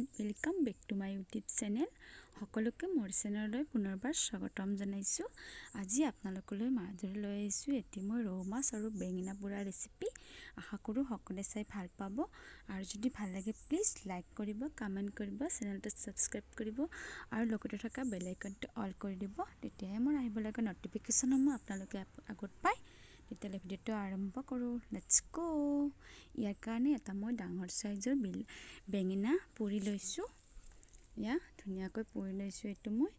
Everyone, welcome back to my YouTube channel. সকলোকে মোৰ চেনেললৈ পুনৰবাৰ স্বাগতম জনাইছোঁ। আজি আপোনালোকলৈ মাজলৈ লৈ আহিছোঁ এটি মই ৰৌ মাছ আৰু বেঙেনা পোৰা ৰেচিপি। আশা কৰোঁ সকলোৱে চাই ভাল পাব, আৰু যদি ভাল লাগে প্লিজ লাইক কৰিব, কমেণ্ট কৰিব, চেনেলটো ছাবস্ক্ৰাইব কৰিব আৰু লগতে থকা বেল আইকনটো অল কৰি দিব। তেতিয়াহে মোৰ আহিব লগা ন'টিফিকেশ্যনসমূহ আপোনালোকে আগত পায়। তেতিয়াহ'লে ভিডিঅ'টো আৰম্ভ কৰোঁ, let's গ'। ইয়াৰ কাৰণে এটা মই ডাঙৰ চাইজৰ বেঙেনা পুৰি লৈছোঁ। এয়া ধুনীয়াকৈ পুৰি লৈছোঁ এইটো মই।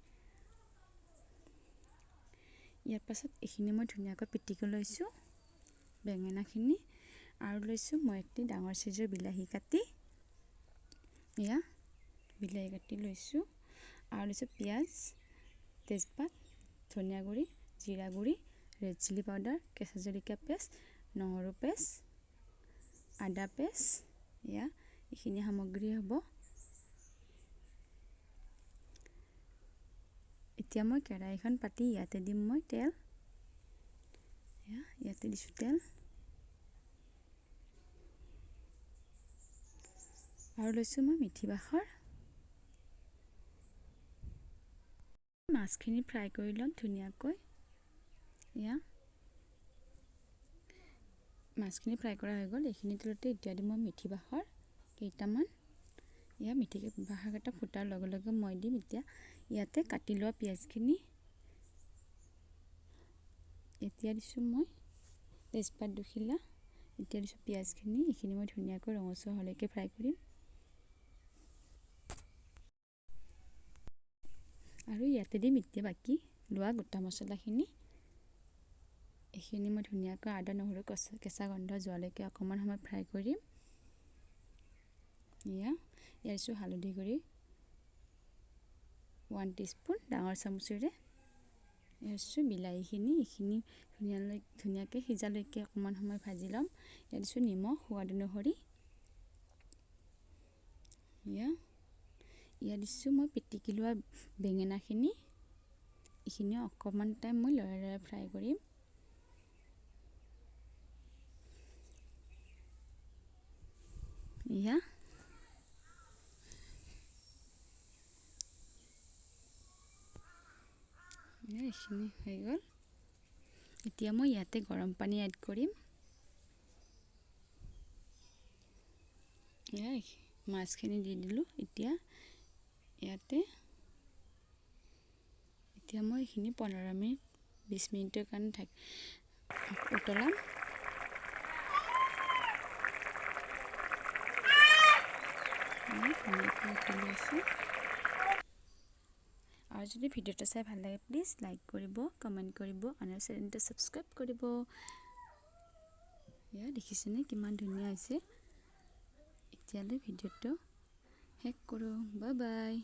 ইয়াৰ পাছত এইখিনি মই ধুনীয়াকৈ পিটিকি লৈছোঁ বেঙেনাখিনি। আৰু লৈছোঁ মই এটি ডাঙৰ চাইজৰ বিলাহী কাটি, এয়া বিলাহী কাটি লৈছোঁ। আৰু লৈছোঁ পিঁয়াজ, তেজপাত, ধনিয়া গুড়ি, জিৰা গুড়ি, ৰেড চিলি পাউডাৰ, কেঁচা জলকীয়া পেষ্ট, নহৰু পেষ্ট, আদা পেষ্ট। এয়া এইখিনি সামগ্ৰী হ'ব। এতিয়া মই কেৰাহীখন পাতি ইয়াতে দিম মই তেল। এয়া ইয়াতে দিছোঁ তেল। আৰু লৈছোঁ মই মিঠি বাখৰ। মাছখিনি ফ্ৰাই কৰি ল'ম ধুনীয়াকৈ। এয়া মাছখিনি ফ্ৰাই কৰা হৈ গ'ল। এইখিনি তেলতে এতিয়া দিম মই মিঠি বাখৰ কেইটামান। এয়া মিঠি বাখৰকেইটা ফুটাৰ লগে লগে মই দিম এতিয়া ইয়াতে কাটি লোৱা পিঁয়াজখিনি। এতিয়া দিছোঁ মই তেজপাত দুখিলা। এতিয়া দিছোঁ পিঁয়াজখিনি। এইখিনি মই ধুনীয়াকৈ ৰঙচুৱা হোৱালৈকে ফ্ৰাই কৰিম। আৰু ইয়াতে দিম এতিয়া বাকী লোৱা গোটা মছলাখিনি। এইখিনি মই ধুনীয়াকৈ আদা নহৰু কেঁচা গোন্ধ যোৱালৈকে অকণমান সময় ফ্ৰাই কৰিম। এয়া ইয়াৰ দিছোঁ হালধি গুড়ি 1 টিস্পুন ডাঙৰ চামুচেৰে। ইয়াৰ দিছোঁ বিলাহীখিনি। এইখিনি ধুনীয়াকৈ সিজালৈকে অকণমান সময় ভাজি ল'ম। ইয়াত দিছোঁ নিমখ সোৱাদ অনুসৰি। ইয়াত দিছোঁ মই পিটিকি লোৱা বেঙেনাখিনি। এইখিনি অকণমান টাইম মই লৰাই লৰাই ফ্ৰাই কৰিম। এয়া এইখিনি হৈ গ'ল। এতিয়া মই ইয়াতে গৰম পানী এড কৰিম। এয়া মাছখিনি দি দিলোঁ। এতিয়া ইয়াতে এতিয়া মই এইখিনি 15 মিনিট 20 মিনিটৰ কাৰণে উতলাম। ধুনীয়াকৈ উতলি আছে। আৰু যদি ভিডিঅ'টো চাই ভাল লাগে প্লিজ লাইক কৰিব, কমেণ্ট কৰিব আৰু চেনেলটো ছাবস্ক্ৰাইব কৰিব। এয়া দেখিছেনে কিমান ধুনীয়া হৈছে। এতিয়ালৈ ভিডিঅ'টো শেষ কৰোঁ। Bye bye.